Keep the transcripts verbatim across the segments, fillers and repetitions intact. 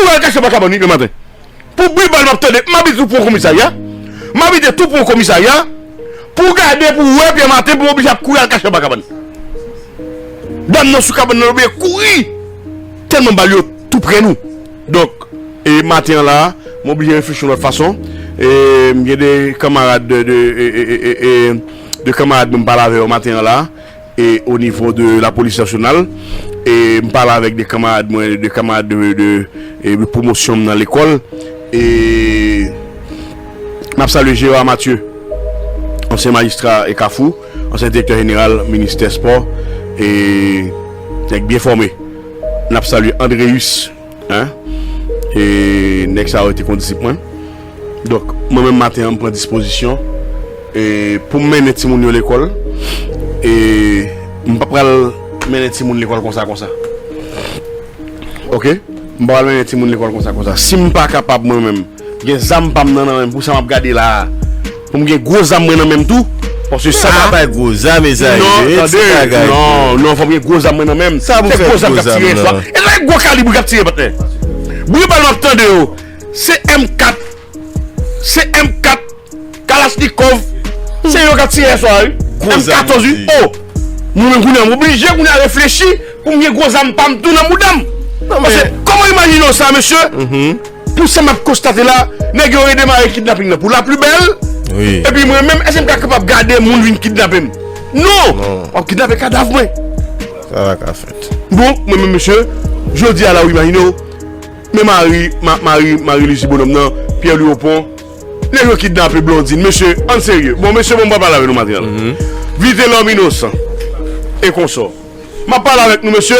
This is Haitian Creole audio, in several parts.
Pou al kache anba kabann wi, Pè Maten. Pou bri bal m ap tande, m abite tou pran komisarya. M abite tou pran komisarya. Pou gade, pou wè Pè Maten, pou oblije ap kouri al kache anba kabann. Dam nan sou kabann nan, oblije kouri. Tèlman bal yo tou pre nou. Donk, e maten an la, m oblije reflechi yon lòt fason. E m gen de kanmarad de, de, e, e, e, e, e, de kanmarad mwen m pale avè yo maten an la. E o nivo de lapolis nasyonal, e m pale avèk de kanmarad mwen, de kanmarad de, de, e de pwomosyon m nan lekòl, e m ap salye Gérard Mathieu, ansyen majistra e Kafou, ansyen direktè jeneral ministè spò, e nèg byen fòme. N ap salye Andreus, hein, e nèg sa yo te kondisip mwen. Donk, mwen menm maten an, m pran dispozisyon, e, pou m mennen timoun yo lekòl. E m pa pral mennen timoun lekòl konsa, konsa. Oke? M pa pral mennen timoun lekòl konsa, konsa. Si m pa kapab mwen menm, gen zam pa m nan, nan men m, pou sa m ap gade la a, pou m gen gwo zam mwen nan men m tou, paske sa a pa bay gwo zam, mezanmi. Non, tande, non, non, fò m gen gwo zam mwen nan men m. Se gwo zam k ap tire yè swa. E sa gwo kalib k ap tire patnè. Bri bal m ap tande yo. Se M kat, se M kat, Kalachnikov, se yo k ap tire yè swa wi. M katòz wi. O! Mwen menm kounye a m oblije kounye a reflechi pou m gen gwo zam pa m tou nan mouda m. Paske kòman imajine w sa, mesye? Pou sa m ap konstate la, nèg yo redemare kidnaping nan pou la pli bèl. Epi mwen menm, èske m ka kapab gade moun vin kidnape m? Non! W ap kidnape kadav mwen. Sa pa ka fèt. Bon, mwen menm, mesye, jodi a la, w imajine w, men mari, ma, mari, mari Lucie Bonhomme nan, Pierre Louis Opon, nèg yo kidnape Blondine. Mesye, ann serye. Bon, mesye, bon, m pa pale avè nou maten an. Vitelòm inosan e konsò. M ap pale avèk nou, mesye.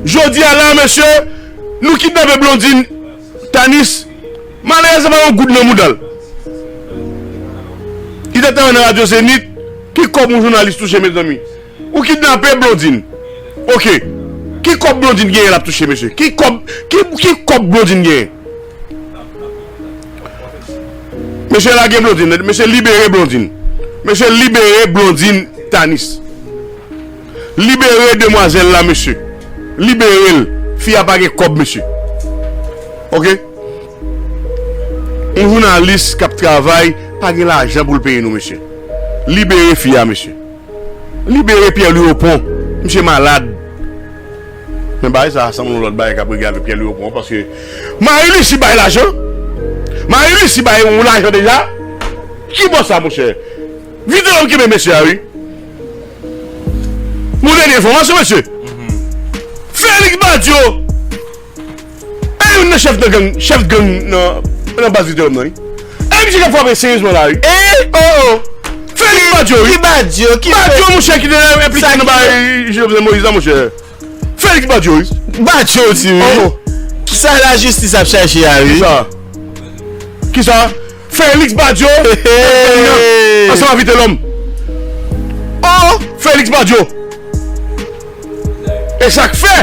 Jodi a la, mesye, nou kidnape Blondine Tanis. Malerèzman, pa yon goud nan mouda l. Li te travay nan Radyo Zenith. Ki kòb yon jounalis touche, mezanmi? Ou kidnape Blondine. Oke. Ki kòb Blondine genyen l ap touche, mesye? Ki kòb, ki, ki kòb Blondine genyen? Mesye, lage Blondine. Mesye, libere Blondine. Mesye, libere Blondine Tanis. Libere demwazèl la, mesye. Libere l. Fi a pa gen kòb, mesye. Oke? Yon jounalis k ap travay pa gen lajan pou l peye nou, mesye. Libere fi a, mesye. Libere Pierre Louis Opon. Misye malad. Men bagay sa a sanble yon lòt bagay k ap regle avèk Pierre Louis Opon, paske Marie Lucie bay lajan. Marie Lucie bay yon lajan deja. Ki bò sa, monchè? Vitelòm kenbe mesye a, wi. Yon dènye enfòmasyon, mesye. Félix Badio. E youn nan chèf nan gang, chèf gang nan, nan baz Vitelòm nan, wi. E misye k ap frape seryezman la, wi. E, o, o. Félix Badio, wi. Ki Badio? Ki Badio, monchè, ki te enplike nan bagay Jovenel Moïse la, monchè. Félix Badio, wi. Badio, ti, wi. O, o. Kisa lajistis ap chache a, wi? Kisa? Kisa? Félix Badio. Ansanm ak Vitelòm. O, Félix Badio. E sa k fè,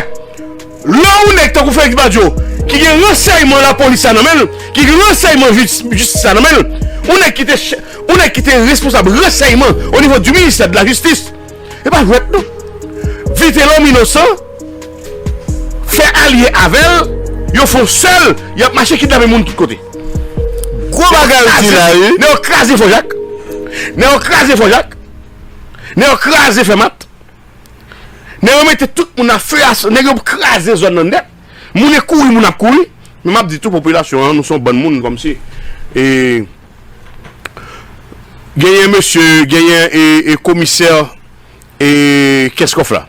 lè yon nèg tankou Félix Badio, ki gen ransèyman lapolis la nan men l, ki gen ransèyman jis-, jistis la nan men l, yon nèg ki te ch-, yon nèg ki te responsab ransèyman o nivo di ministè de la jistis, e pa jwèt non. Vitelòm inosan, fè alye avè l, yo fè yon sèl, y ap mache kidnape moun tout kote. Gwo bagay ou di la, wi. Nèg yo kraze Fò Jak. Nèg yo kraze Fò Jak. Nèg yo kraze Fèmat. Nèg yo mete tout moun a fe a, nèg yo kraze zòn nan nèt. Moun e kouri, moun ap kouri. Men m ap di tou popilasyon an, nou se yon bann moun kòmsi. E, genyen mesye, genyen e, e komisè e Keskòf la.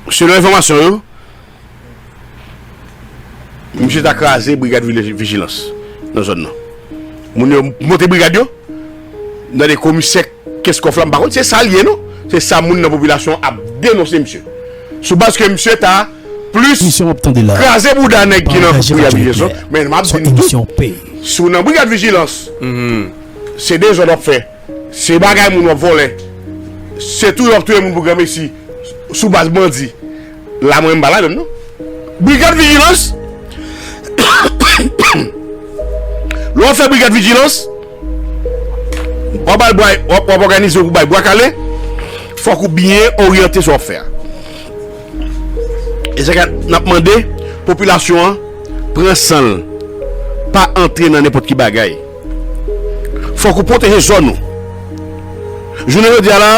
Selon enfòmasyon yo, misye ta kraze brigad vile-, vijilans nan zòn nan. Moun yo monte brigad yo, nan de komisè Keskòf la, m pa konn se sa l ye non. Se sa moun nan popilasyon ap denonse misye. Sou baz ke misye ta plis kraze bouda nèg ki nan brigad vijilans. Men m ap di nou tou, si w nan brigad vijilans, se dezòd w ap fè. Se bagay moun w ap vòlè. Se touye w ap touye moun pou granmesi sou baz bandi. La mwen m pa ladann non. Brigad vijilans. Lè w ap fè brigad vijilans, w ap bay bwa, w ap, w ap òganize w pou bay bwa kale. Fòk ou byen oryante sa w ap fè a. E sa k n ap mande Popilasyon an, pran san l. Pa antre nan nenpòt ki bagay. Fòk ou pwoteje zòn ou. Jounen jodi a la,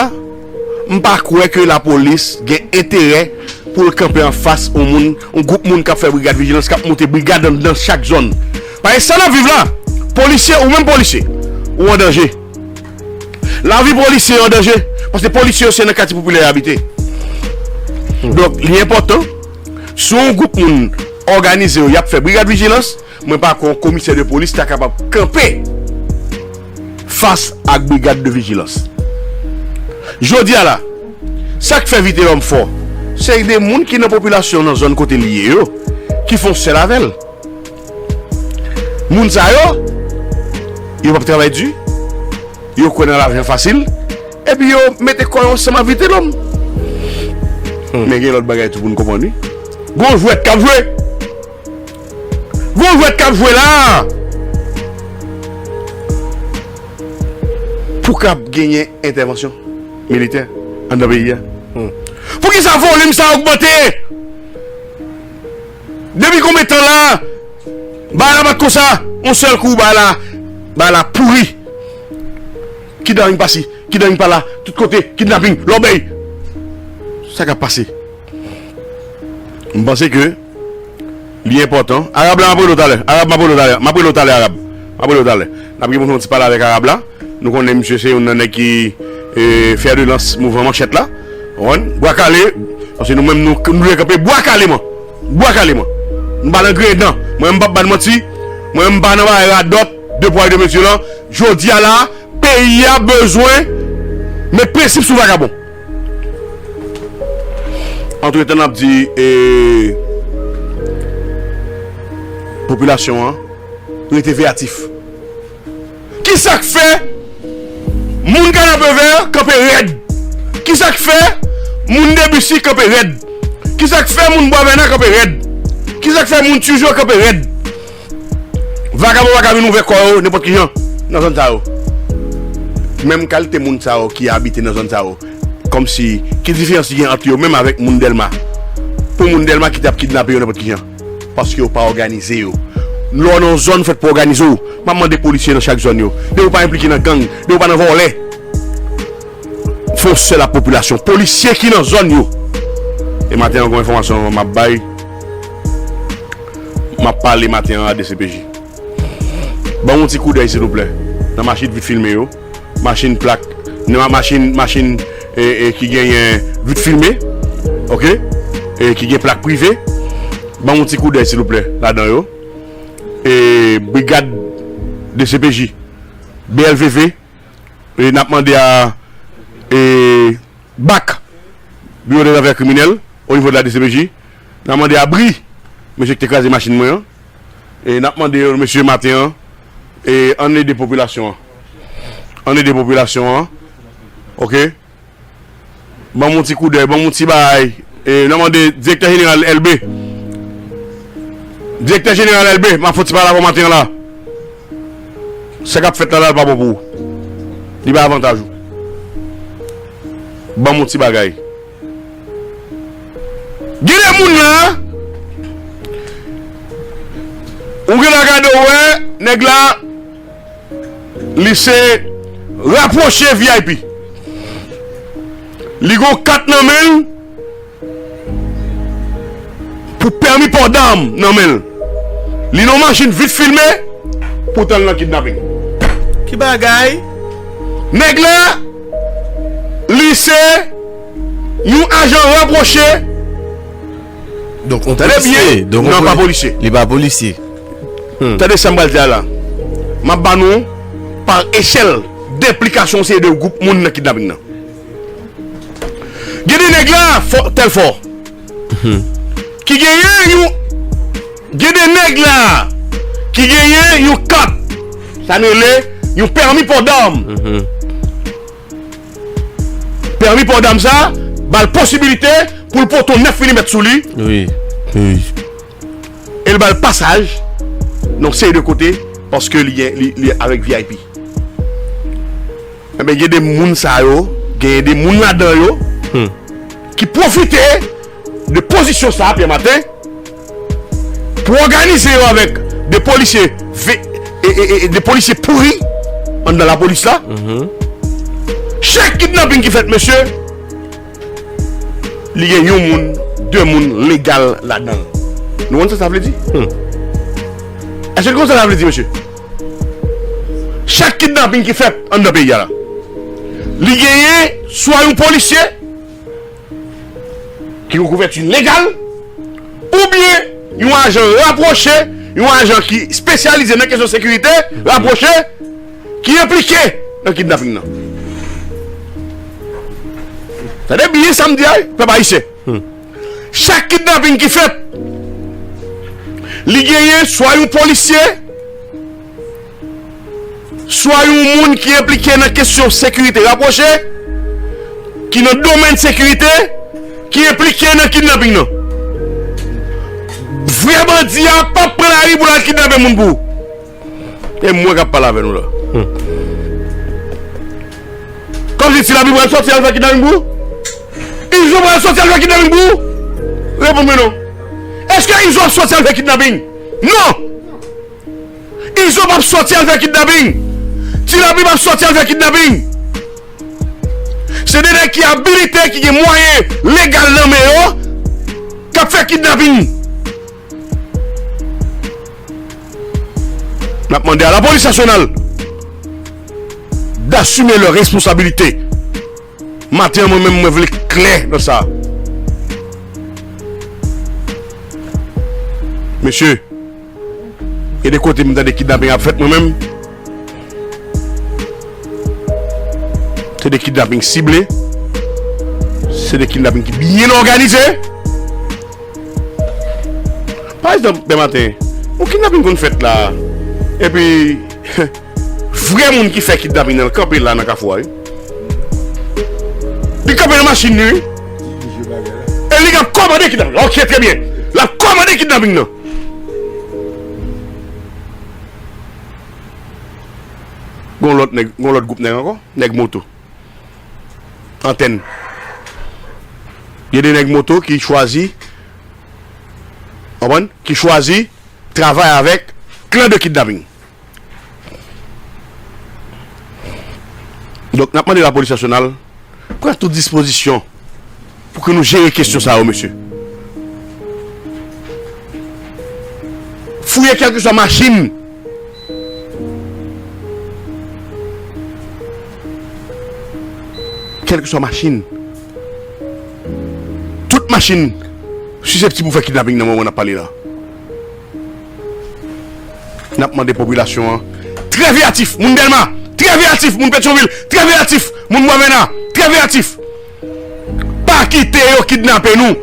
m pa kwè ke lapolis gen enterè pou l kanpe anfas yon moun, yon gwoup moun k ap fè brigad vijilans, k ap monte brigad anndan chak zòn. Paske sa n ap viv la, polisye, ou menm polisye, ou an danje. Lavi polisye yo an danje, paske polisye yo se nan katye popilè yo abite. Donk, li enpòtan, si yon gwoup moun òganize yo, y ap fè brigad vijilans, mwen pa kwè yon komisè de polis ta kapab kanpe fas ak brigad de vijilans. Jodi a la, sa k fè Vitelòm fò, se de moun ki nan popilasyon nan zòn kote li ye yo, ki fè yon sèl avè l. Moun sa yo, yo p ap travay di, yo kwè nan lajan fasil, epi yo mete kò yo ansanm ak Vitelòm. Men gen lòt bagay tou pou n konprann, wi. Gon jwèt k ap jwe. Gon jwèt k ap jwe la. Pou k ap genyen entèvansyon militè anndan peyi a. Poukisa volim sa ogmante? Depi konbyen tan la? Bagay la pa t konsa. Yon sèl kou, bagay la, bagay la pouri. Kidnaping pasi, kidnaping pala, tout kote, kidnaping, lòbèy. Sa k ap pase? M panse ke li enpòtan. Arab la, m ap rele w talè. Arab, m ap rele w talè. M ap rele w talè, Arab. M ap rele w talè. N ap gen pou n fè yon ti pale avèk Arab la. Nou konnen misye se youn nan nèg ki, e, fè de lans mouvman manchèt la. Ou konprann? Bwa kale, paske nou menm nou, nou dwe kanpe bwa kaleman. Bwa kaleman. Nou pa nan griyen dan. Mwen menm m p ap ba n manti. Mwen menm m pa nan bagay radòt, de pwa e de mezi lan. Jodi a la, peyi a bezwen met prensip sou vagabon. Antretan n ap di, e, popilasyon an, rete veyatif. Kisa k fè moun Kanapevè kanpe rèd? Kisa k fè moun Debisi kanpe rèd? Kisa k fè moun Bwavèna kanpe rèd? Kisa k fè moun Tijo kanpe rèd? Vagabon pa ka vin ouvè kò yo nenpòt ki jan nan zòn sa yo. Menm kalite moun sa yo ki abite nan zòn sa yo, kòmsi, ki diferans ki gen ant yo menm avèk moun Dèlma? Pou moun Dèlma ki t ap kidnape yo nenpòt ki jan. Paske yo pa òganize yo. Lè w nan yon zòn, fèt pou òganize w. M ap mande polisye nan chak zòn yo. Depi w pa enplike nan gang, depi w pa nan vòlè, fè yon sèl ak popilasyon. Polisye ki nan zòn yo. E maten an, gon enfòmasyon m ap bay. M ap pale maten an a D C P J. Ban m yon ti koudèy, silvouplè, nan machin vit filme yo. Machin plak, nan machin, machin, e, e, ki genyen vit filme, oke? E, ki gen plak prive. Ban m yon ti koudèy, silvouplè, ladan yo. E, brigad D C P J, B L V V, e, n ap mande a, e, bak, Biwo dè Zafè Kriminèl, o nivo de la D C P J, n ap mande a Bri, mesye ki te kraze machin mwen an. E n ap mande yo, mesye, maten an, e ann ede popilasyon an. Ann ede popilasyon an. Oke? Ban m yon ti koudèy, ban m yon ti bagay. E n ap mande direktè jeneral L B. Direktè jeneral L B, m ap fè yon ti pale avè w maten an la. Sa k ap fèt la, la, l pa bon pou ou. Li pa avantaj ou. Ban m yon ti bagay. Gen de moun la, ou genlè gade, w wè, nèg la, li se rapwoche V I P. Li gon kat nan men l pou pèmi pò dam nan men l. Li nan machin vit filme, poutan l nan kidnaping. Ki bagay? Nèg la, li se yon ajan rapwoche. Donk, yon polisye. Tande byen. Donk, non, pa polisye. Li pa polisye. Hmm. Tande sa m pral di a la. M ap ba nou pa echèl de enplikasyon yon seri de gwoup moun nan kidnaping nan. Gen de nèg la, fò, tèl fò. Hmm. Ki genyen yon, gen de nèg la, ki genyen yon kat, sa n rele yon pèmi pò dam. Mhm. Pèmi pò dam sa, ba l posibilite pou l pote yon nèf milimèt sou li. Wi, wi. E l ba l pasaj nan yon seri de kote, paske li gen, li, li avèk V I P. Enben, gen de moun sa yo, gen de moun ladan yo, hmm, ki pwofite de pozisyon sa a, Pierre Martin, pou òganize yo avèk de polisye ve- e, e, e, de polisye pouri anndan lapolis la. Chak kidnaping ki fèt, mesye, li gen yon moun, de moun legal ladan l. Nou konn sa sa vle di? Èske nou konn sa sa vle di, mesye? Chak kidnaping ki fèt anndan peyi a la, li genyen swa yon polisye ki gen kouvèti legal, oubyen yon ajan rapwoche, yon ajan ki espesyalize nan kesyon sekirite rapwoche, ki enplike nan kidnaping nan. Tande byen sa m di a, wi, pèp ayisyen. Chak kidnaping ki fèt, li genyen swa yon polisye, swa yon moun ki enplike nan kesyon sekirite rapwoche, ki nan domèn sekirite, ki enplike nan kidnaping nan. Vrè bandi a p ap pran lari pou l al kidnape moun pou ou. E mwen k ap pale avè nou la. Kòmsi Ti Labi pral sòti al fè kidnaping pou ou? Izo pral sòti al fè kidnaping pou ou? Reponn mwen non. Èske Izo ap sòti al fè kidnaping? Non! Izo p ap sòti al fè kidnaping. Ti Labi p ap sòti al fè kidnaping. Se de nèg ki abilite, ki gen mwayen legal nan men yo, k ap fè kidnaping. N ap mande a la polis nasyonal d'assumer leurs responsabilités. Maten an, mwen menm, mwen vle klè nan sa. Mesye, gen de kote m tande kidnaping ap fèt, mwen menm. Se de kidnaping sible. Se de kidnaping ki byen òganize. Pa egzanp, dematen, yon kidnaping konn fèt la. Epi, vrè moun ki fè kidnaping nan kanpe la nan kafou a, wi. Li kanpe nan machin li, wi. E li k ap kòmande kidnaping. Ok, trè byen. L ap kòmande kidnaping nan. Gon lòt nèg, gon lòt gwoup nèg ankò, nèg moto. Antèn. Gen de nèg moto ki chwazi, konprann, ki chwazi travay avèk klan de kidnaping. Donk, n ap mande lapolis nasyonal pran tout dispozisyon pou ke nou jere kesyon sa yo, mesye. Fouye kèlkeswa machin. Kèlkeswa machin. Tout machin siseptib pou fè kidnaping nan moman n ap pale la. N ap mande popilasyon an trè veyatif, moun Dèlma, trè veyatif, moun Petyonvil, trè veyatif, moun Bwavèna, trè veyatif. Pa kite yo kidnape nou.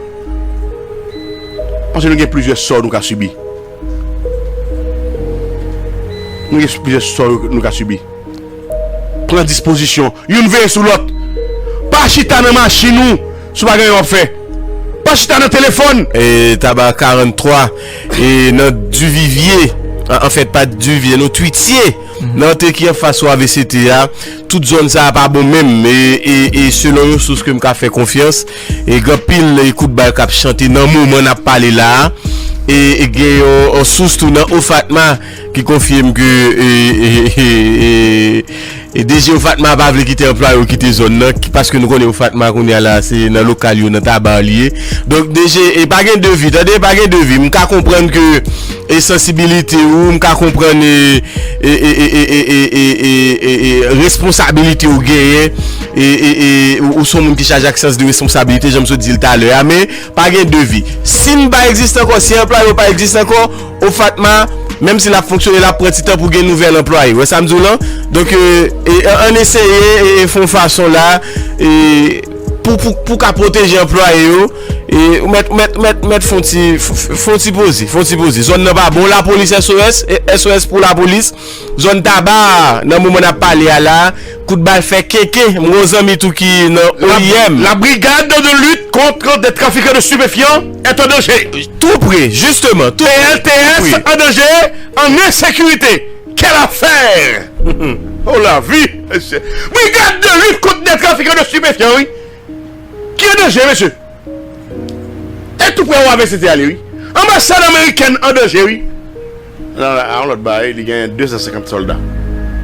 Paske nou gen plizyè sò nou ka sibi. Nou gen plizyè sò nou ka sibi. Pran dispozisyon. Youn veye sou lòt. Pa chita nan machin ou si w pa gen anyen w ap fè. Pa chita nan telefòn. E, Taba karant twa, e, nan Divivye, an, anfèt, pa Divivye, non, Twitye, nan te ki anfas ou A V C T a, tout zòn sa a pa bon menm. E, e, e selon yon sous ke m ka fè konfyans, e gen anpil, e, kout bal k ap chante nan moman n ap pale la a. E, e gen yon, yon sous tou nan Ofatma ki konfye m ke, e, e, e, e, e D G Ofatma pa vle kite anplwaye yo kite zòn nan, ki, paske nou konnen Ofatma kounye a la, se nan lokal yo, nan Taba li ye. Donk, D G, e pa gen devi, tande, pa gen devi. M ka konprann ke e sansibilite ou, m ka konprann, e, e, e, e, responsabilite ou genyen, e, e, e, ou, ou se yon moun ki chaje ak sans de responsabilite, jan m sot di l talè a, men pa gen devi. Si m pa egziste ankò, si anplwaye yo pa egziste ankò, Ofatma, menm si l ap fonksyone, l ap pran ti tan pou gen nouvèl anplwaye. Ou wè sa m di w lan? Donk, e, e, an, ann eseye, e, e, fè yon fason la, e, pou, pou, pou ka pwoteje anplwaye yo, e, ou mèt, ou mèt, ou mèt, ou mèt fè yon ti, f-, f-, fè yon ti poze, fè yon ti poze. Zòn nan pa bon, lapolis, S O S, e, S O S pou lapolis. Zòn Taba, nan moman n ap pale a la, kout bal fè kenken. M gen yon zanmi tou ki nan O I M. La brigade de lutte contre des trafiquants de stupéfiants est en danger. Tou pre, jisteman, tou pre. P L T S tou pre. En danger, en insécurité. Quelle affaire! Oh la vie, mesye. Brigade de lutte contre des trafiquants de stupéfiants, wi. Ki an danje, mesye. E tou prè ou avè sete ale, wi. Anbasad amerikèn an danje, wi. Nan, nan, nan lòt bagay, li gen de san senkant sòlda.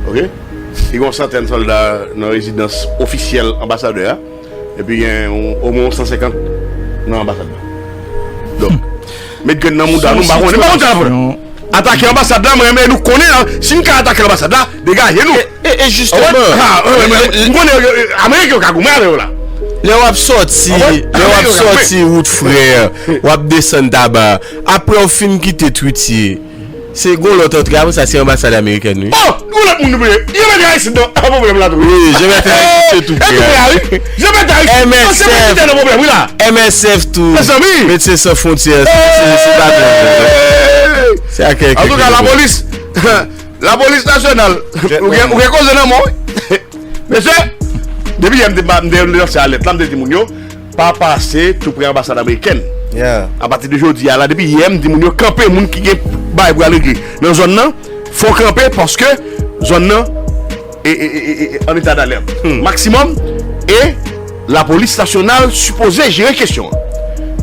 Oke? Li gen yon santèn sòlda nan rezidans ofisyèl anbasadè a. Epi gen yon, omwen yon san senkant nan anbasad la. Donk, met grenn nan mouda nou, m pa konnen, m pa konn sa n ap fè. Atake anbasad la, mwen, men nou konnen, an, si n ka atake anbasad la, degaje nou. E, e, e jisteman, ah, m konnen, eh, Ameriken yo ka goumen avè yo la. Lè w ap sòti, lè w ap sòti wout Frè, w ap desann Taba, apre w fin kite Twitye, se gon lòt antre, apre sa, se anbasad amerikèn, wi. Oh, gon lòt moun nou bliye. Jean Bertrand Aristide, non, an pwoblèm la tou. Wi, Jean Bertrand Aristide, se tou prè a, wi. Jean Bertrand Aristide, non, se mwen ki te nan pwoblèm, wi, la. M S F tou. Mezanmi. Medsen San Fwontyè, se, se, se patwon. Se ak kèk. Antouka, lapolis. Lapolis nasyonal. Ou gen, ou gen koze nan men w, wi. Mesye, depi yè m te, m te lanse alèt la, m te di moun yo, pa pase tou pre anbasad amerikèn. Apati de jodi a la, depi yè m di moun yo kanpe, moun ki gen bagay pou al regle nan zòn nan, fò kanpe paske zòn nan e, e, e, e, e, an eta dalèt maksimòm e lapolis nasyonal sipoze jere kesyon an.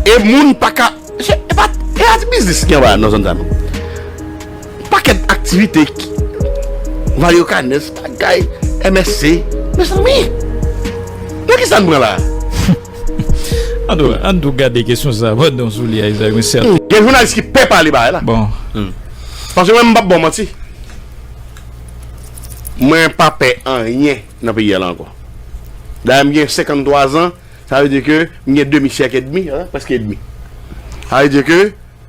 E moun pa ka, se, e pa, e a ti biznis ki anba nan zòn sa, non. Pakèt aktivite ki, Varyokanès, bagay, M S C. Mezanmi, nan ki sa n pran la? An tou, an tou gade kesyon sa, pandan w sou li a, Isaac, mwen sèten. Gen jounalis ki pè pale bagay la. Bon. Paske mwen, m p ap ba w manti. Mwen pa pè anyen nan peyi a la ankò. Dayè, m gen senkanntwa zan, sa vle di ke m gen demi syèk edmi, en, prèske edmi. Sa vle di ke,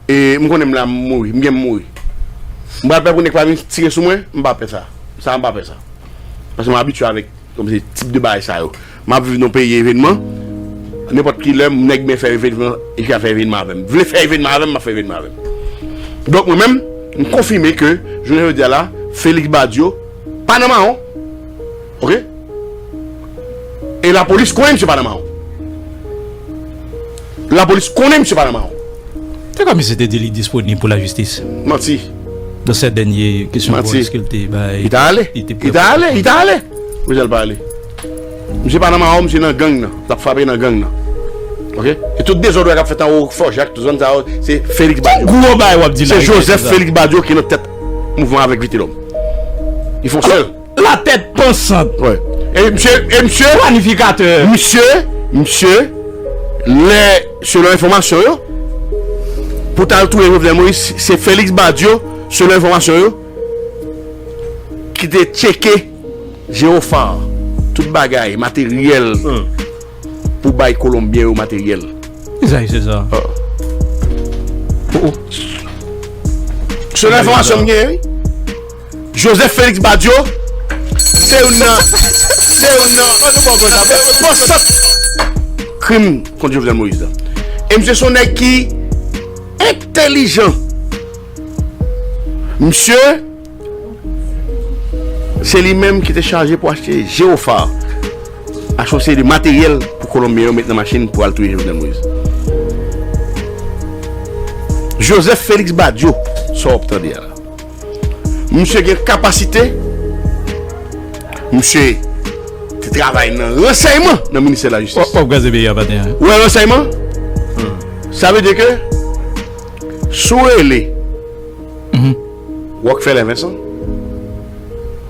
e, m konnen m la, m mouri, m gen m mouri. M pral pè pou nèg pa vin tire sou mwen, m pa pè sa. Sa, m pa pè sa. Paske m abitye avèk, kòmsi, tip de bagay sa yo. M ap viv nan peyi evènman. Nenpòt ki lè, nèg vle fè evènman, li ka fè evènman avè m. Vle fè evènman avè m, m ap fè evènman avè m. Donk, mwen menm, m konfime ke, jounen jodi a la, Félix Badio pa nan mawon. Oke? E lapolis konnen misye pa nan mawon. Lapolis konnen misye pa nan mawon. Se kòm si te di li disponib pou lajistis. Manti. Dans sèt dènye kesyon vòlès ke l te bay. Li ta ale. Li te ale. Li ta ale. Pou sa l pa ale. Misye pa nan mawon, misye nan gang nan. L ap frape nan gang nan. Oke? E tout dezòd k ap fèt anwo Fò Jak, tout zòn sa yo, se Félix Badio. Ki gwo bagay w ap di la? Se Joseph Félix Badio ki nan tèt mouvman avèk Vitelhomme. Li fè yon sèl. La tèt pansant. Wi. E misye, e misye, planifikatè. Misye, misye, lè, selon enfòmasyon yo, pou t al touye Jovenel Moïse, se Félix Badio, selon enfòmasyon yo, ki te tcheke Geophar, tout bagay, materyèl, pou bay Kolonbyen yo materyèl. Kisa se sa? Selon enfòmasyon m genyen, wi. Joseph Félix Badio, se youn nan, se youn nan, responsab krim kont Jovenel Moïse la. E misye se yon nèg ki entèlijan. Misye, se li menm ki te chaje pou achte Geophar, achte yon seri de materyèl pou Kolonbyen yo met nan machin pou al touye Jovenel Moïse. Joseph Félix Badio, sa w ap tande a la. Misye gen kapasite, misye te travay nan ransèyman nan ministè lajistis. W ap, w ap kraze peyi a maten an. Ou wè ransèyman? Sa vle di ke si w rele Rockefeller Vincent,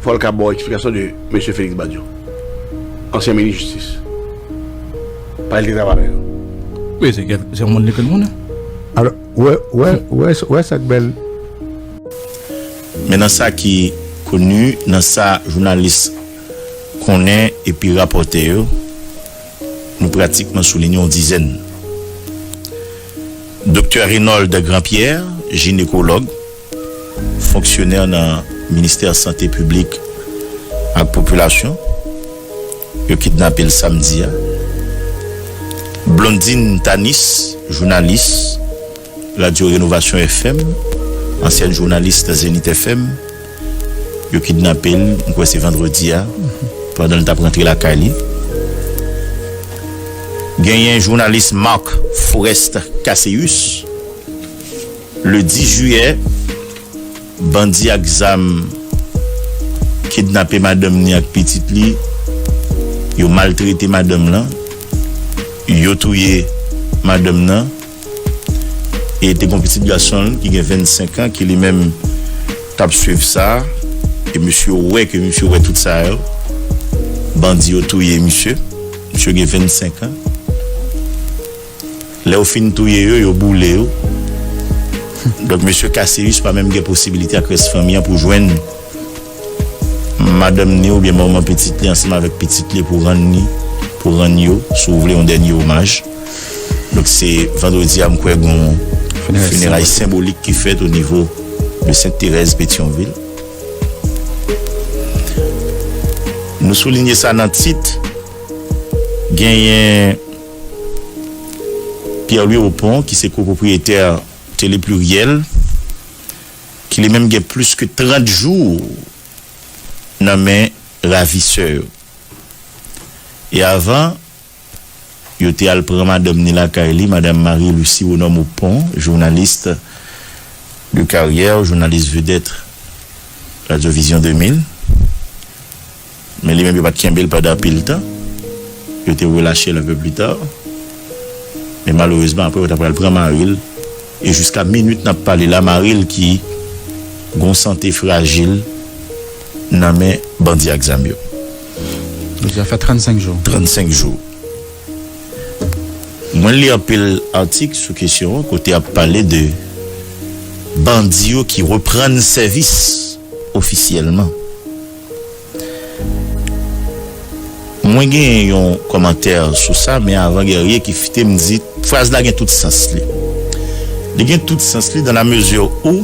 fò l ka ba w eksplikasyon de mesye Félix Badio, ansyen minis jistis. Paske l te travay avè yo. Wi, se kèl, se yon moun li konn konnen. Alò, wè, wè, wè, wè sa k bèl. Men nan sa ki koni, nan sa jounalis konnen epi rapòtè yo, nou pratikman souliye yon dizèn. Doktè Renold Grandpierre, jinekològ, fonksyonè nan Ministè Sante Piblik ak Popilasyon, yo kidnape l samdi a. Blondine Tanis, jounalis Radyo Renovasyon F M, ansyèn jounalis Zenith F M, yo kidnape l, m kwè se vandredi a, pandan l t ap rantre lakay li. Genyen jounalis Marc Forest Casséus, le dis jiyè, bandi ak zam kidnape madanm ni ak pitit li, yo maltrete madanm lan, yo touye madanm nan, E te gen yon pitit gason l ki gen vennsenk an, ki li menm t ap swiv sa. E misye wè ke misye wè tout sa yo. Bandi yo touye misye. Misye gen vennsenk an. Lè yo fin touye yo, yo boule yo. Donk, mesye Cassius pa menm gen posibilite ak rès fanmi an pou jwenn madanm ni oubyen manman pitit li ansanm avèk pitit li pou rann ni, pou rann yo, si w vle, yon dènye omaj. Donk, se vandredi a, m kwè, gen yon fineray senbolik ki fèt o nivo de Sent Terèz, Petyonvil. Nou soulinye sa nan tit, genyen Pierre Louis Opont, ki se kopwopriyetè Télé Pluriel, ki li menm gen plis ke trant jou nan men ravisè yo. E avan, yo te al pran madanm ni lakay li, madanm Marie Lucie Renaud Opont, jounalis de karyè, jounalis vedèt Radyo Vizyon de mil. Men li menm, yo pa t kenbe l pandan anpil tan. Yo te relache l un peu plus tard. Men malerezman, apre, yo ta pral pran mari l. E jiska minit n ap pale la, mari l ki gon sante frajil nan men bandi ak zam yo. Li deja fè trannsenk jou. Trannsenk jou. Mwen li anpil atik sou kesyon an, kote ap pale de bandi yo ki reprann sèvis ofisyèlman. Mwen gen yon kòmantè sou sa, men avan Guerrier ki fite m di, fraz la gen tout sans li. Li gen tout sans li dans la mesure où,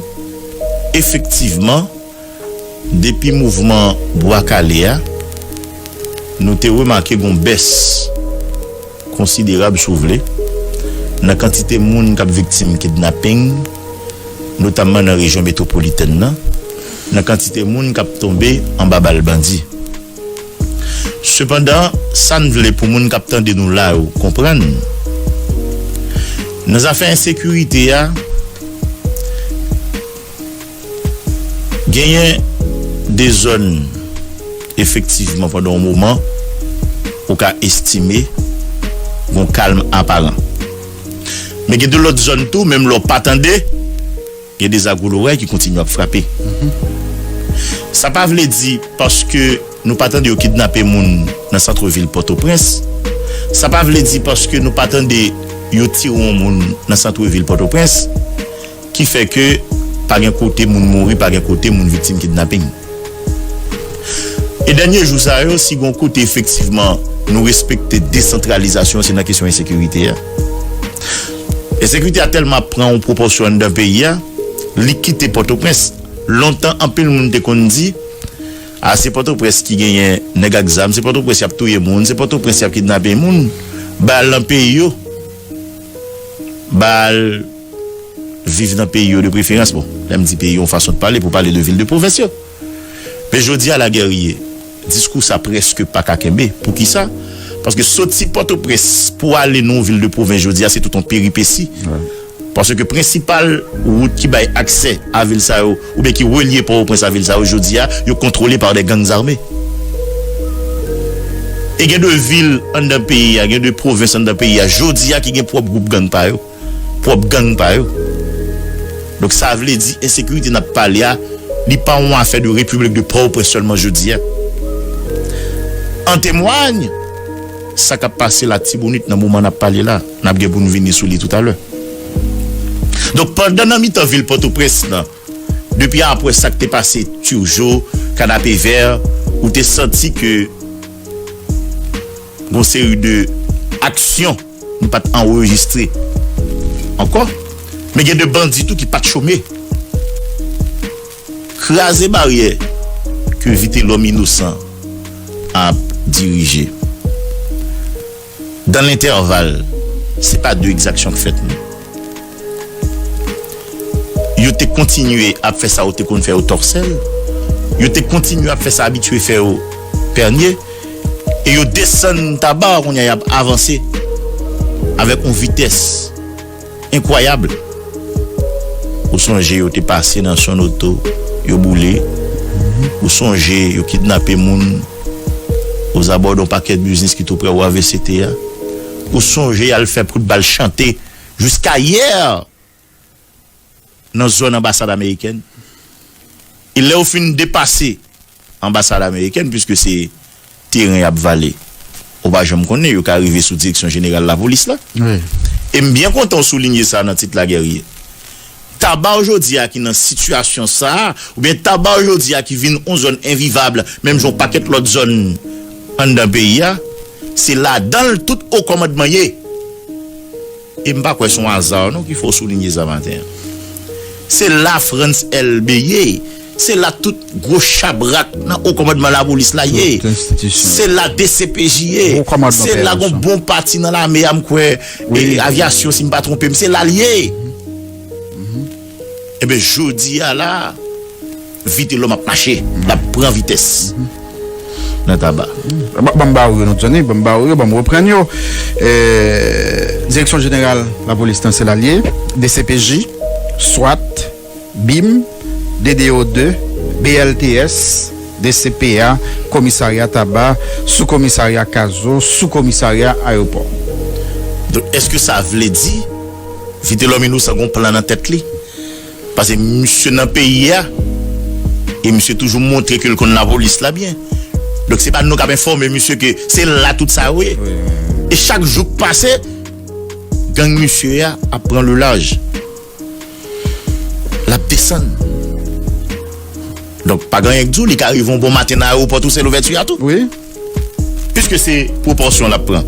efektivman, depi mouvman Bwa Kale a, nou te remake gon bès konsiderab, si w vle, nan kantite moun k ap viktim kidnaping, notamman nan rejyon metwopolitèn nan, nan kantite moun k ap tonbe anba bal bandi. Sepandan, sa n vle pou moun k ap tande nou la yo konprann, nan zafè ensekirite a, genyen de zòn, efektivman, pandan yon moman, ou ka estime gon kalm aparan. Men gen de lòt zòn tou, menm lè w pa tande, gen de zagouloray ki kontinye ap frape. Sa pa vle di paske nou pa tande yo kidnape moun nan santrevil Pòtoprens. Sa pa vle di paske nou pa tande yo tire yon moun nan santrevil Pòtoprens, ki fè ke pa gen kote moun mouri, pa gen kote moun viktim kidnaping. E dènye jou sa yo, si gon kote efektivman nou respekte desantralizasyon, se nan kesyon ensekirite a. Ensekirite a tèlman ap pran yon pwopòsyon anndan peyi a, li kite Pòtoprens. Lontan, anpil moun te konn di, a, se Pòtoprens ki genyen nèg ak zam, se Pòtoprens y ap touye moun, se Pòtoprens y ap kidnape moun, ba al nan peyi yo, ba al viv nan peyi yo de preferans. Bon, lè m di peyi yo, yon fason de pale, pou pale de vil de pwovens yo. Men jodi a, la Guerrier, diskou sa prèske pa ka kenbe. Poukisa? Paske soti Pòtoprens pou ale nan yon vil de pwovens jodi a, se tout yon peripesi. Paske prensipal wout ki bay aksè a vil sa yo, oubyen ki relye Pòtoprens a vil sa yo, jodi a, yo kontwole pa de gang zame. E gen de vil anndan peyi a, gen de pwovens anndan peyi a, jodi a, ki gen pwòp gwoup gang pa yo, pwòp gang pa yo. Donk, sa vle di, ensekirite n ap pale a, li pa yon afè de Repiblik de Pòtoprens sèlman jodi a. An temwany, sa k ap pase Latibonit nan moman n ap pale la, n ap gen pou n vini sou li toutalè. Donk, pandan nan mitan vil Pòtoprens lan, depi apre sa k te pase Turgeau, Kanapevè, ou te santi ke gon seri de aksyon nou pa t anrejistre ankò. Men gen de bandi tou ki pa t chome. Kraze baryè ke Vitelòm inosan ap dirije. Dan lentèval, se pa de egzaksyon k fèt, non. Yo te kontinye ap fè sa yo te konn fè yo Tòsèl. Yo te kontinye ap fè sa abitye fè yo Pènye. E yo desann Taba, kounye a y ap avanse avèk yon vitès enkwayab. Ou sonje yo te pase nan Sonoto, yo boule. Ou sonje yo kidnape moun ozabò de yon pakèt biznis ki tou prè W A V C T a. Ou sonje y al fè kout bal chante jiska yè. nan zòn anbasad amerikèn. E lè yo fin depase anbasad amerikèn, piske se teren y ap vale, ou pa janm konnen, yo ka rive sou direksyon jeneral lapolis la. Wi. E m byen kontan w soulinye sa nan tit la, Guerrier. Taba w jodi a ki nan sitiyasyon sa a, oubyen Taba w jodi a ki vin yon zòn envivab, menm jan yon pakèt lòt zòn anndan peyi a, se ladan l tout wo kòmandman ye. E m pa kwè se yon aza non ki fè w soulinye sa maten an. Se la Frantz Elbé ye. Se la tout gwo chabrak nan wo kòmandman lapolis la ye. Tout enstitisyon. Se la D C P J ye. Gwo kòmandman Se la pèyè gon sa. Bon pati nan lame a, m kwè, Wi. E, avyasyon, si m pa twonpe m, se la l ye. Ebyen, jodi a la, Vitelòm ap mache, l ap pran vitès nan Taba. Ban ban m ba ou yo, nou Johnny, ban m ba ou yo, ban m reprann yo. Eh, Direksyon Jeneral Lapolis nan se la l ye, D C P J, swat, bim, D D O de, B L T S, D C P A, Komisarya Taba, Soukomisarya Kazo, Soukomisarya Ayewopò. Donk, èske sa vle di Vitelòm Inosan gon plan nan tèt li? Paske misye nan peyi a, e misye toujou montre ke l konn lapolis la byen. Donk, se pa nou k ap enfòme misye ke se la tout sa yo ye. Wi, wi, wi. E chak jou k pase, gang misye a ap pran le laj. L ap desann. Donk, pa gen anyen k di w, li ka rive yon bon maten nan ayewopò tou, se louvèti a tou. Wi. Piske se pwopòsyon l ap pran.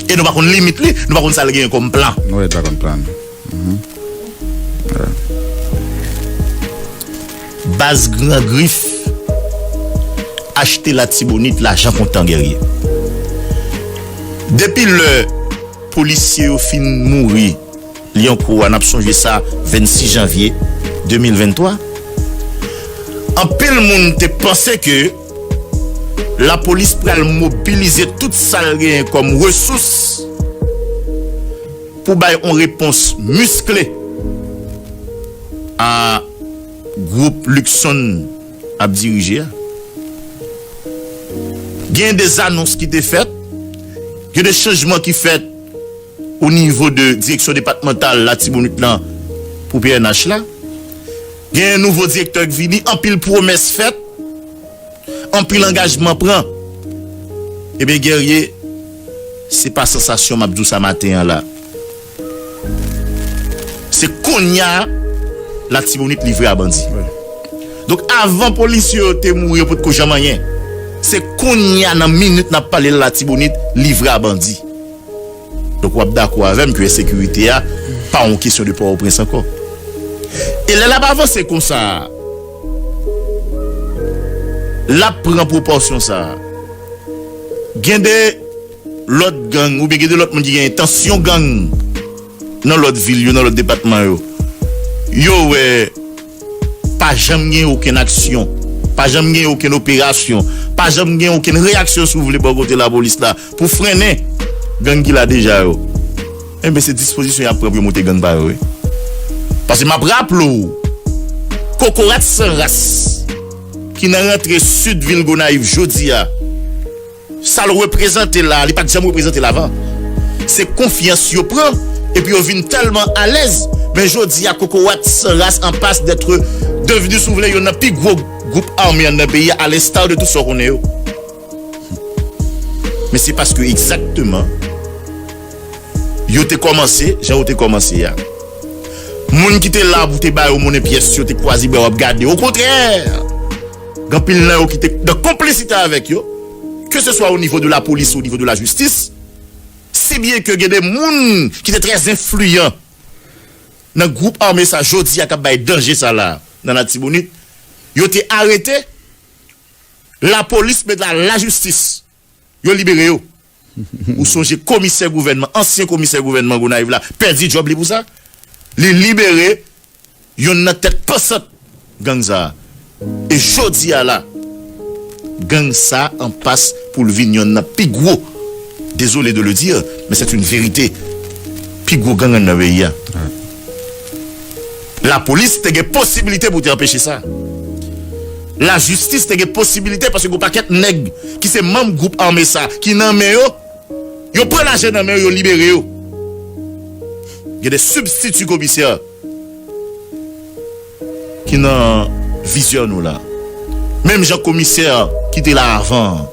E nou pa konn limit li, nou pa konn sa l genyen kòm plan. Wi, pa konn plan. Mhm. Wi. Baz Gran Grif achte Latibonit lajan kontan, Guerrier. Depi lè polisye yo fin mouri Lyankou a, n ap sonje sa, vennsis janvye de mil venntwa, anpil moun te panse ke lapolis pral mobilize tout sa l genyen kòm resous pou bay yon repons miskle a gwoup Luckson ap dirije a. Gen de zanons ki te fèt, gen de chanjman ki fèt o nivo de direksyon depatmantal Latibonit lan pou P N H la. Gen nouvo direktè k vini, anpil pwomès fèt, anpil angajman pran. Ebyen, Guerrier, se pa sansasyon m ap di w sa maten an la. Se kounye a Latibonit livre a bandi. Wi. Donk, avan polisye yo te mouri, yo potko janm anyen. Se kounye a, nan minit n ap pale la, Latibonit livre a bandi. Donk, w ap dakò avè m ke ensekirite a pa yon kesyon de Pòtoprens ankò. E lè l ap avanse konsa a, l ap pran pwopòsyon sa a. Gen de lòt gang, oubyen gen de lòt moun ki gen entansyon gang nan lòt vil yo, nan lòt depatman yo, yo wè pa janm gen okenn aksyon, pa janm gen okenn operasyon, pa janm gen okenn reyaksyon, si w vle, bò kote lapolis la pou frennen gang ki la deja yo. Enben, se dispozisyon y ap pran pou yo monte gang pa yo, wi. Paske m ap raple w, kokorat san ras ki nan rantre sid vil Gonayiv jodi a, sa l reprezante la, li pa t janm reprezante l avan. Se konfyans yo pran, epi yo vin tèlman alèz, men jodi a, kokorat san ras an pas d'être devenu, si w vle, youn nan pi gwo gwoup ame anndan peyi a, à l'instar de tout sa w konnen yo. Men se paske egzakteman, yo te kòmanse jan yo te kòmanse a. Moun ki te la pou te ba yo monnen pyès, yo te kwaze bra yo ap gade. Okontrè, gen anpil nan yo ki te nan konplisite avèk yo, ke se swa o nivo de lapolis ou o nivo de lajistis, si byen ke gen de moun ki te trè enfliyan nan gwoup ame sa jodi a k ap bay danje sa la nan Latibonit, yo te arete, lapolis, men la, lajistis, yo libere yo. Ou sonje komisè gouvènman, ansyen komisè gouvènman Gonayiv la, pèdi djòb li pou sa. Li libere youn nan tèt pansant gang sa a. E jodi a la, gang sa a an pas pou l vin youn nan pi gwo, désolé de le dire, mais c'est une vérité, pi gwo gang anndan peyi a. Lapolis te gen posibilite pou te anpeche sa. Lajistis te gen posibilite, paske gon pakèt nèg ki se manm gwoup ame sa, ki nan men yo, yo pran lajan nan men yo, yo libere yo. Gen de sibstiti komisè ki nan vizyon nou la. Menm jan komisè ki te la avan an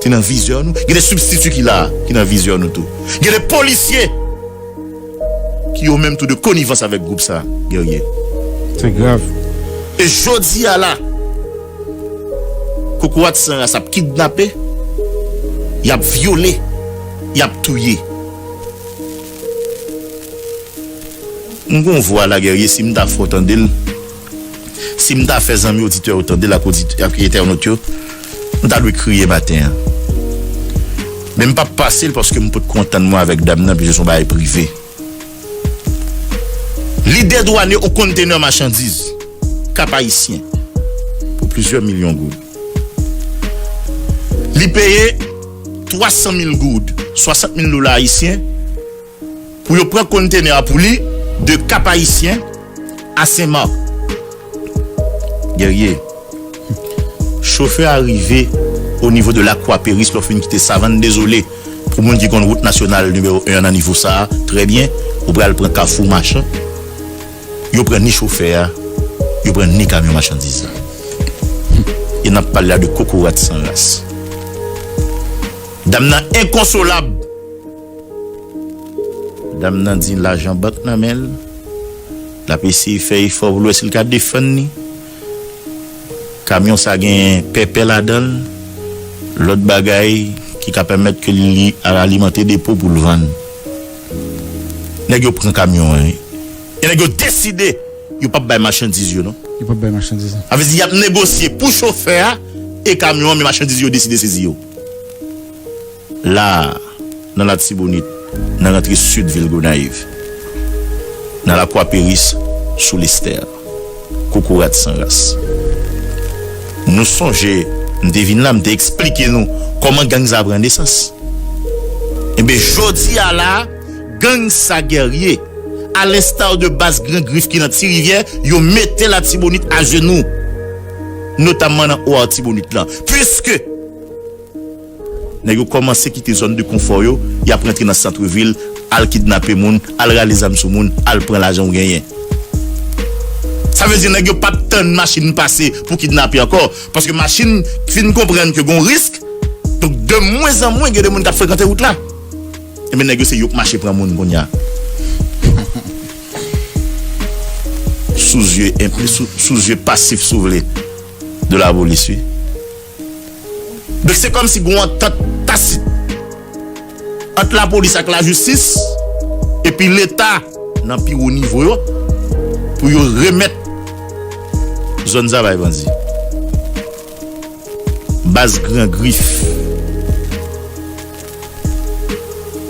te nan vizyon nou, gen de sibstiti ki la, ki nan vizyon nou tou. Gen de polisye ki yo menm tou de konivans avèk gwoup sa, Guerrier. Se grav. E jodi a la, kokorat san ras ap kidnape, y ap vyole, y ap touye. M gon vwa la, Guerrier, si m ta fè w tande l, si m ta fè zanmi oditè yo tande l ak odit-, ak entènot yo, m ta dwe kriye maten an. Men m p ap pase l paske m potko antann mwen avèk dam nan, piske se yon bagay prive. Li dedwane yon kontenè machandiz Kap Ayisyen pou plizyè milyon goud. Li peye twa san mil goud, swasant mil dola ayisyen, pou yo pran kontenè a pou li de Kap Ayisyen a Sen Mak. Guerrier, chofè a rive o nivo de Lakwa Peris, lè w fin kite Savann Dezole, pou moun ki konn wout nasyonal nimewo en an nan nivo sa a, trè byen, ou pral pran Kafou Machan, yo pran ni chofè a, yo pran ni kamyon machandiz la. E n ap pale la de kokorat san ras. Dam nan enkonsolab. Dam nan di lajan bank nan men l. L ap eseye fè efò pou l wè si l ka defann li. Kamyon sa gen pèpè ladan l, lòt bagay ki ka pèmèt ke li alimante depo pou l vann. Nèg yo pran kamyon an, wi. E nèg yo deside yo p ap bay machandiz yo, non. Yo p ap bay machandiz. Sa vle di y ap negosye pou chofè a e kamyon an, men machandiz yo deside sezi yo. La a, nan Latibonit, nan rantre sid vil Gonayiv, nan Lakwa Peris, sou Lestè, kokorat san ras. Nou sonje, m te vin la, m te eksplike nou kòman gang sa pran nesans. Enben, jodi a la, gang sa, Guerrier, à l'instar de baz Gran Grif ki nan Ti Rivyè, yo mete Latibonit ajenou, notamman nan Wo Atibonit lan. Piske nèg yo kòmanse kite zòn de konfò yo, y ap rantre nan sant vil, al kidnape moun, al rale zam sou moun, al pran lajan ou genyen. Sa vle di nèg yo p ap tann machin pase pou kidnape ankò, paske machin fin konprann ke gon risk, donk de mwen an mwen gen de moun k ap frekante wout la. Enben nèg yo se yo k mache pran moun kounye a. Sou zye enp-, sou, sou zye pasif, si w vle, de lapolis, wi. Donk se kòmsi gen yon antant tasit ant lapolis ak lajistis epi Leta nan pi wo nivo yo pou yo remèt zòn sa bay bandi. Baz Gran Grif.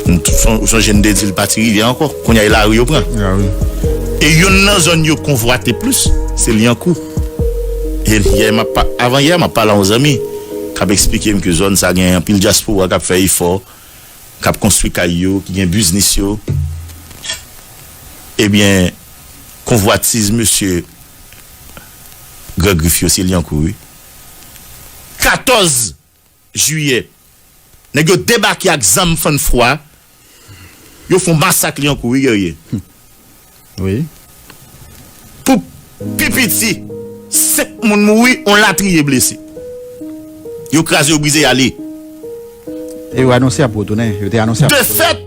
M t-, son-, ou sonje n te di l pa Ti Rivyè ankò. Kounye a e lari yo pran. Lari. E youn nan zòn yo konvwate plis, se Lyankou. E yè m ap pa-, avan yè, m ap pale a yon zanmi k ap eksplike m ke zòn sa gen anpil dyaspora k ap fè efò, k ap konstwi kay yo, ki gen biznis yo. Ebyen, konvwatiz mesye Gran Grif yo, se Lyankou, wi. Katòz jiyè, nèg yo debake ak zam fann fwa, yo fè yon masak Lyankou, wi, Guerrier. Wi. Pou pi piti, senk moun mouri, yon latriye blese. Yo kraze, yo brize, y ale. E yo anonse y ap retounen. Yo te anonse y ap retounen. De fèt,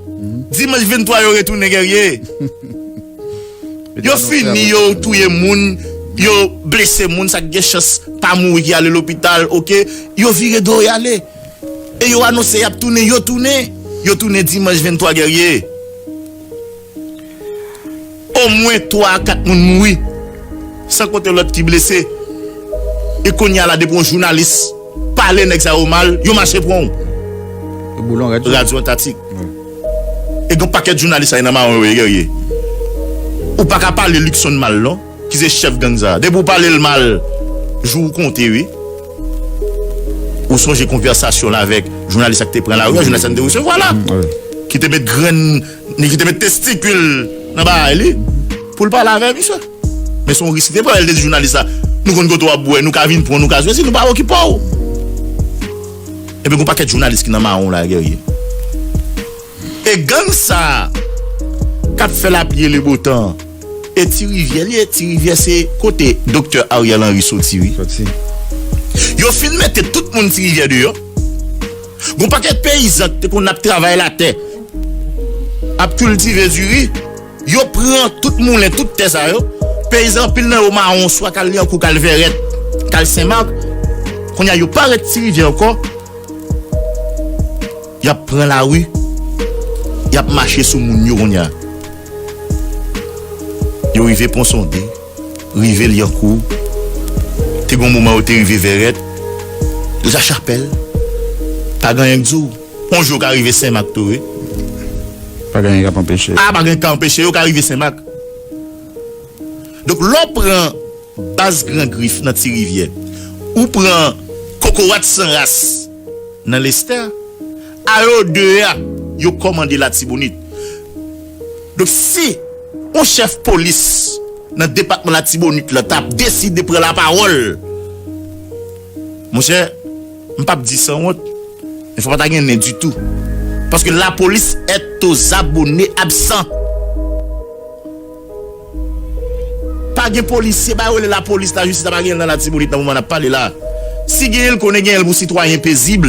dimanch venntwa, yo retounen, Guerrier. Yo fini, yo touye moun, yo blese moun, sa k gen chans pa mouri ki ale lopital, oke? Yo vire do, y ale. E yo anonse y ap tounen, yo tounen. Yo tounen dimanch venntwa, Guerrier. Omwen twa a kat moun mouri, san konte lòt ki blese. E kounye a la, depi yon jounalis pale nèg sa yo mal, yo mache pran w. Yo boule yon rèd sou. Radyo Antatik. Wi. E gen pakèt jounalis sa nan mawon yo ye, Guerrier. Ou pa ka pale Luckson mal, non, ki se chèf gang sa. Depi ou pale l mal, jou ou konte, wi. Ou sonje konvèsasyon l avèk jounalis sa k te pran lari a, jounalis sa n te resevwa la. Mm, wi. Ki te met grenn, ki te met testikil nan bagay li pou l pale avè misye. Men se yon risk li te pran, lè l te di jounalis la, "Nou konn kote w ap bwè, nou ka vin pran w, nou ka jwe, si nou pa okipe w." Ebyen, gon pakèt jounalis ki nan mawon la, Guerrier. E gang sa k ap fè lapli e lebotan, E Ti Rivyè li ye, Ti Rivyè se kote Doktè Ariel Henry soti, wi. Soti. Yo fin mete tout moun Ti Rivyè deyò. Gon pakèt peyizan ki te konn ap travay latè, ap kiltive diri, yo pran tout moulen, tout tè sa yo. Peyizan, anpil nan yo mawon, swa k al Lyankou, k al Vèrèt, k al Senmak. Kounye a, yo pa ret Ti Rivyè ankò. Y ap pran lari, y ap mache sou moun yo kounye a. Yo rive Pon Sonde, rive Lyankou, te gon moman yo te rive Vèrèt, Lachapèl, pa gen anyen k di w. Yon jou yo ka rive Senmak tou, wi. Pa gen anyen k ap anpeche yo. A, pa gen anyen k ka anpeche yo, yo ka rive Senmak. Donk, lè w pran baz Gran Grif nan Ti Rivyè, ou pran Kokorat San Ras nan Lestè, a yo de a, yo kòmande Latibonit. Donk, si yon chèf polis nan depatman Latibonit la t ap deside pran lapawòl, monchè, m p ap di sanwont, men fò pa ta gen nen ditou. Paske lapolis est aux abonnés absents. Pa gen polisye, ba yo rele lapolis, lajistis la, pa gen l nan Latibonit nan moman n ap pale la. Si genyen l, konnen genyen l pou sitwayen pezib.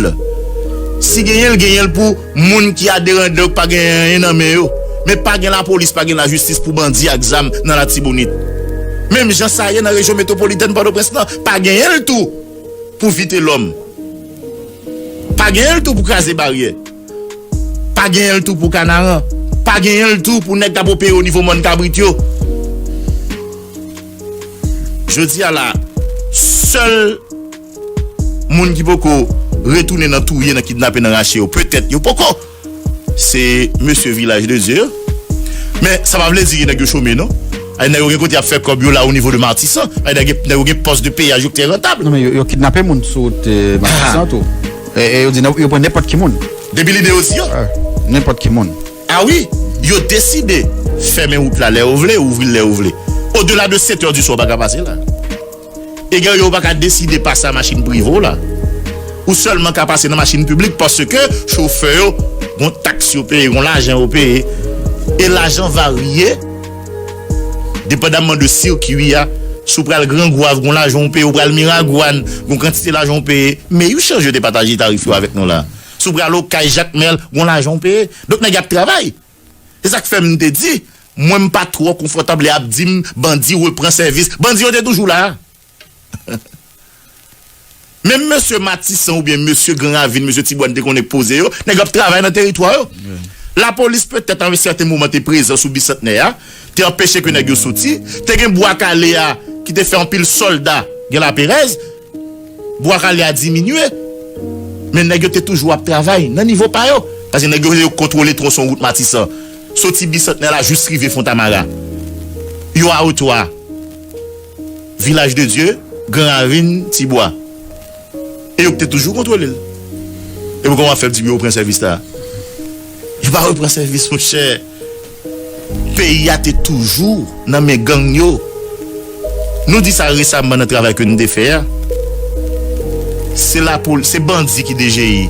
Si genyen l, genyen l pou moun ki aderan de yo, ki pa gen anyen nan men yo. Men pa gen lapolis, pa gen lajistis pou bandi ak zam nan Latibonit. Menm jan sa ye nan rejyon metwopolitèn Pòtoprens lan, pa genyen l tou pou Vitelòm. Pa genyen l tou pou kraze baryè. Pa genyen l tou pou Kanaran. Pa genyen l tou pou nèg k ap opere o nivo mòn kabrit yo. Jodi a la, sèl moun ki poko retounen nan touye, nan kidnape, nan rache yo, petèt yo poko, se mesye Vilaj de Dye yo. Men sa pa vle di ke nèg yo chome, non. Ay, nèg yo gen kote y ap fè kòb yo la o nivo de Matisan. Ay, nèg yo gen pòs de peyaj yo ki trè rantab. Non, men yo, yo kidnape moun sou wout, eh, Matisan tou. E, e yo di nan, yo pran nenpòt ki moun. Depi lide yo di yo. Ah, nenpòt ki moun. Ah wi, yo deside fèmen wout la lè yo vle, ouvri l lè yo vle. Odela de sèt è di swa, ou pa ka pase la. E gen yo pa ka deside pase a machin prive w la. Ou sèlman ka pase nan machin piblik paske chofè yo, gon taks yo peye, gon lajan yo peye. E lajan varye depandamman de sikui a. Si w pral Gran Gwav, gon lajan w peye, ou pral Miragwàn, gon kantite lajan w peye. Men yo chanje de pataje tarif yo avèk nou la. Si w pral Okay, Jakmèl, gon lajan w peye. Donk nèg ap travay. Se sa k fè m te di, mwen m pa twò konfòtab lè y ap di m bandi repran sèvis. Bandi yo te toujou la. Menm mesye Matisan oubyen mesye Gran Ravin, mesye Tibwa n te konnen k poze yo, nèg yo ap travay nan teritwa yo. Wi. Lapolis petèt a yon sèten moman te prezan sou Bisantnè a, te anpeche ke nèg yo soti, te gen Bwa Kale a ki te fè anpil sòlda gen laperèz, Bwa Kale a diminye. Men nèg yo te toujou ap travay nan nivo pa yo. Paske nèg yo, yo kontwole twonson wout Matisan. Soti Bisantnè la jis rive Fontamara. Yo a otwa. Vilaj de Dye, Gran Ravin, Tibwa. E yo te toujou kontwole l. E poukò w ap fè m di yo pran sèvis la? Yo pa repran sèvis, monchè. Peyi a te toujou nan men gang yo. Nou di sa resaman nan travay ke nou te fè a. Se lapol-, se bandi ki D G I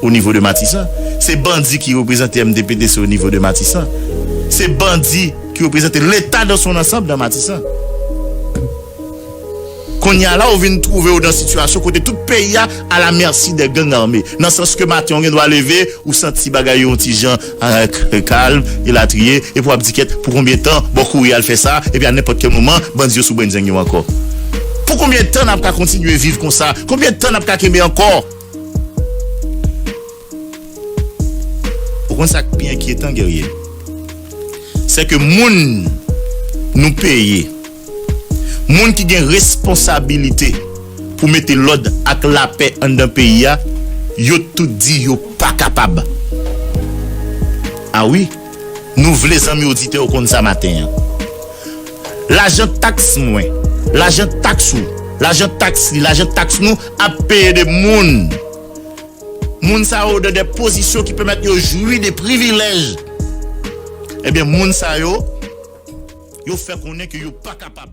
o nivo de Matisan. Se bandi ki reprezante M D P T C o nivo de Matisan. Se bandi ki reprezante Leta dans son ensemble nan Matisan. Kounye a la, ou vin twouve w nan sitiyasyon kote tout peyi a à la merci des gangs armés. Nan sans ke maten, ou gen dwa leve, ou santi bagay yo yon ti jan, ah, k-, kalm, elatriye, epi w ap di, "Kèt, pou konbyen tan, bon, kouri al fè sa, epi a nenpòt kèl moman, bandi yo sou brenzeng yo ankò." Pou konbyen tan n ap ka kontinye viv konsa? Konbyen tan n ap ka kenbe ankò? Ou konn sa k pi enkyetan, Guerrier? Se ke moun nou peye, moun ki gen responsabilite pou mete lòd ak lapè anndan peyi a, yo tout di yo pa kapab. A wi, nou vle zanmi oditè yo konn sa maten an. Lajan taks mwen, lajan taks ou, lajan taks li, lajan taks nou ap peye de moun. Moun sa yo dan de pozisyon ki pèmèt yo jwi de privilèj. Ebyen, moun sa yo, yo fè konnen ke yo pa kapab.